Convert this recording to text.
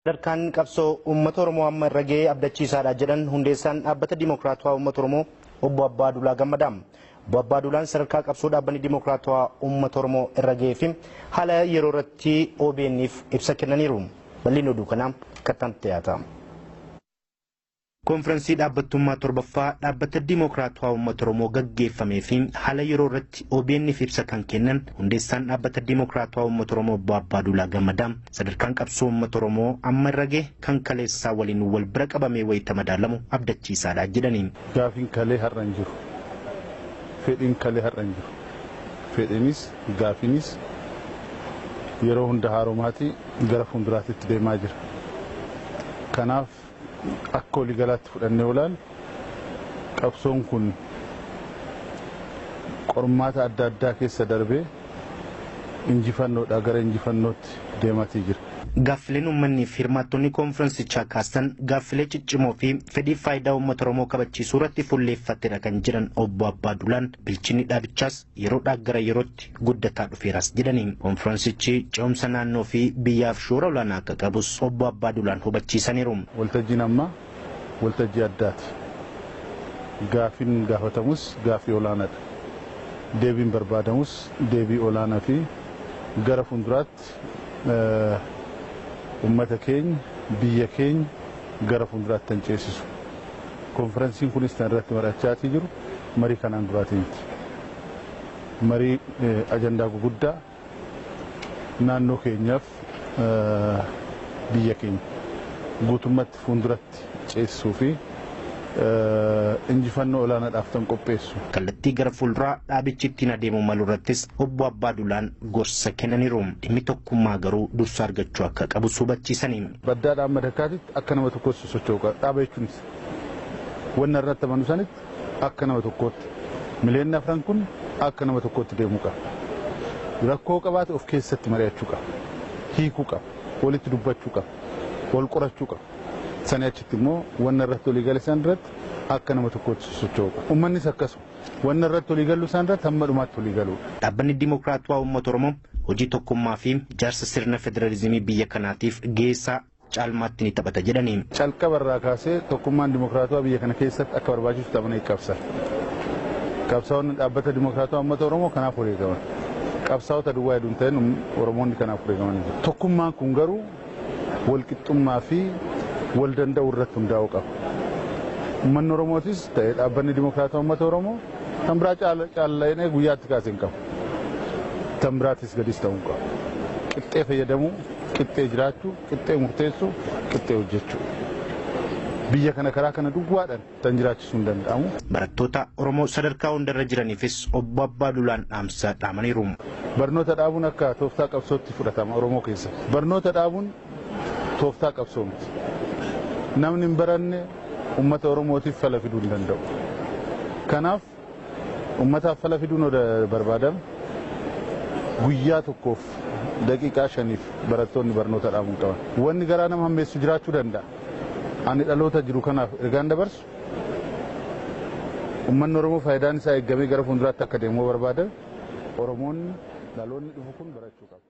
Sadarkaan qabsoo uummata Oromoo amma irra ga'ee abdachiisaadha jedhan hundeessaan dhaabbata Dimookiraatawaa Uummata Oromoo Obbo Abbaaduulaa Gammadaa. Obbo Abbaaduulaan sadarkaa qabsoo dhaabbanni Dimookiraatawaa Uummata Oromoo irra ga'ee fi haala yeroo irratti OBN'if ibsa kennaniiru. Bal'inni oduu kanaa kattaan dhiyaata. Koonfiraansii dhaabbattummaa torbaffaa dhaabbata Dimookiraatawaa Uummata Oromoo gaggeeffamee fi haala yeroo irratti OBN'if ibsa kan kennan hundeessaan dhaabbata Dimookiraatawaa Uummata Oromoo Obbo Abbaaduulaa Gammadaa sadarkaan qabsoo uummata Oromoo amma irra gahe kan kaleessaa waliin wal bira qabamee wayita madaalamu abdachiisaadha jedhaniin. Gaafiin kalee har'a hin jiru. Fedhiin kalee har'a hin jiru. Fedhiinis gaafiinis yeroo hunda haaromaatii gara fuulduraatti deemaa jira. Kanaaf akka waliigalaatti fudhannee olaal qabsoon kun qormaata adda addaa keessa darbee injifannoodhaa gara injifannootti deematii jira. Gaaffileen uummanni fi hirmaattonni koonfiraansichaa kaasan gaaffilee ciccimoo fi fedhii faayidaa uummata Oromoo kabachiisuu irratti fuulleeffatedha kan jedhan Obbo Abbaaduulaan bilchinni dhaabichaas yeroodhaa gara yerootti guddataa dhufeeras jedhaniin. Koonfiraansichi ce'umsa naannoo fi biyyaaf shoora olaanaa akka qabus Obbo Abbaaduulaan hubachiisaniiru. Waltajjiin ammaa waltajjii addaati. Gaaffiin gaafatamus gaaffii olaanaadha. Deebiin barbaadamus deebii olaanaa fi gara fuulduraatti uummata keenya biyya keenya gara fuulduraatti kan ceesisu. Koonfiraansiin kunis kan irratti mari'achaatii jiru marii kanaan duraatii miti. Marii ajandaa guguddaa naannoo keenyaaf biyya keenya guutummaatti fuulduratti ceesisuu fi injifannoo olaanaadhaaf kan qopheessu. Kallattii gara fuulduraa dhaabichi ittiin adeemu malu irrattis Obbo Abbaaduulaan gorsa kennaniiru. Dhimmi tokkummaa garuu dursa argachuu akka qabu hubachiisaniin. Baddaadhaan madakkaatitti akka nama tokkootti socho'uu qaba. Dhaaba jechuunis wanna irratti amanu sanitti akka nama tokkootti. Miliyoonni afran kun akka nama tokkootti deemuu qaba. Rakkoo qabaate of keessatti mari'achuu qaba. Hiikuu qaba. Walitti dubbachuu qaba. Wal qorachuu qaba. Sanii achitti immoo wanna irratti walii gale isaan irratti akka nama tokkootti socho'uu qaba. Uummannis akkasuma wanna irratti walii galu isaan irratti hamma dhumaatti walii galuudha. Dhaabbanni Dimookiraatawaa Uummata Oromoo hojii tokkummaa fi ijaarsa sirna federaalizimii biyya kanaatiif geessaa caalmaatti ni taphata jedhaniin. Calqaba irraa kaasee tokkummaan dimookiraatawaa biyya kana keessatti akka barbaachisu taphanee qabsa. Qabsaa'onni dhaabbata dimookiraatawaa uummata Oromoo kanaaf wareegaman. Qabsaa'ota duwwaa hedduun ta'in Oromoonni kanaaf wareegaman. Tokkummaan kun garuu walqixxummaa fi wal danda'u irratti hundaa'uu qaba. Uummanni Oromootis ta'ee dhaabbanni dimookiraatawaa uummata Oromoo tan biraa caala'inee guyyaatti kaasee hin qabu. Tan biraatis gadis ta'uu hin qabu. Qixxee fayyadamuu, qixxee jiraachuu, qixxee murteessuu, qixxee hojjechuu. Biyya kana karaa kana duwwaadhaan tan jiraachisuu hin danda'amu. Barattoota Oromoo sadarkaa hundarra jiraniifis Obbo Abbaaduulaan dhaamsa dhaamaniiru. Barnoota dhaabuun akka tooftaa qabsootti fudhatama Oromoo keessa. Barnoota dhaabuun tooftaa qabsoo miti. Namni hin baranne uummata Oromootiif fala fiduu hin danda'u. Kanaaf uummataaf fala fiduun barbaadama. Guyyaa tokkoof daqiiqaa 5 barattoonni barnoota dhaabuu qaban. Wanni garaa nama hammeessu jiraachuu danda'a. Ani dhaloota jiru kanaaf ergaan dabarsu uummanni Oromoo faayidaan isaa eegamee gara fuulduraatti akka deemu barbaadame Oromoonni dhaloonni dhufu kun barachuu qaba.